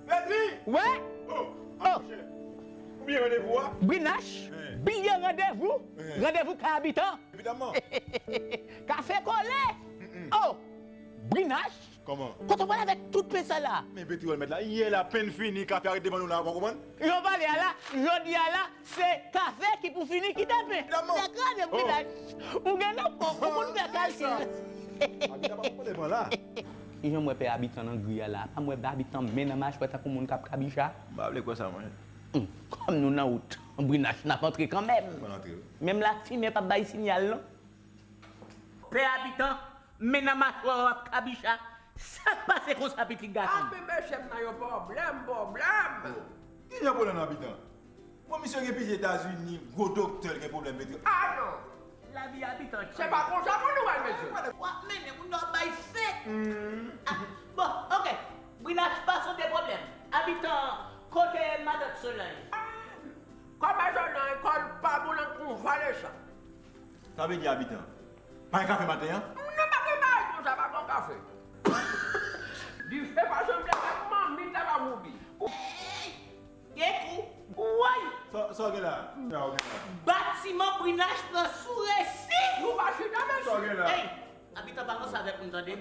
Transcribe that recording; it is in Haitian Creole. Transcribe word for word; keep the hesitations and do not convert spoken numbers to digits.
Petri! Wè! Oh! Oh! Monchè! Ou bliye randevou a? Brinache! Bliye randevou! Randevou kay Abitan! Evidaman! Kafe kole! Oh! Brinache! Kòman? Kote w pral avèk tout pen sa la? Men Petri wè l mèt la. Yè l apenn fini, kafe a ret devan nou la, ou konprann? Jan w pale a la, jodi a la, se kafe ki pou fini kite pen. Evidaman! Nèg randevou Brinache! Ou gen nan pòk, ou konn fè kalkil. Abitan pa pran devan la. Kijan m wè pè Abitan nan gri a la? Pa m wè Abitan men nan machwè tankou moun k ap kabicha? M pa vle kwè sa, mwen. Hum, kòm nou nan wout, Brinache, n ap antre kanmenm. Ann antre, wi. Menm lafimen p ap bay sinyal, non. Pè Abitan, men nan machwè w ap kabicha. Sa k pase konsa, pitit gason m? Api mesye m nan yon pwoblèm, pwoblèm. Kijan pwoblèm nan Abitan? Bon, misye gen piti Etazini, gwo doktè, l gen pwoblèm, Petri. Ah non! Lavi Abitan. Se pa konsa pou nou wè l, mesye. W ap mennen moun nan bay fek. Ah, bon, oke. Brinache pa sonde pwoblèm. Abitan, kote matant Solèy? Kòman Solèy, kò l pa boule, yon vale sa. Sa vle di Abitan pa gen kafe maten an? Non, pa gen bagay konsa, pa gen kafe. Dife pa sanble avèk manmi ta pa woubi. Hey! Gen kou. Woy! Sa, sa w gen la? Sa w gen la? Batiman Brinache pran sou resi! Nou pa chita, mesye. Sa w gen la? Hey! Abitan pa konsa avèk moun, tande.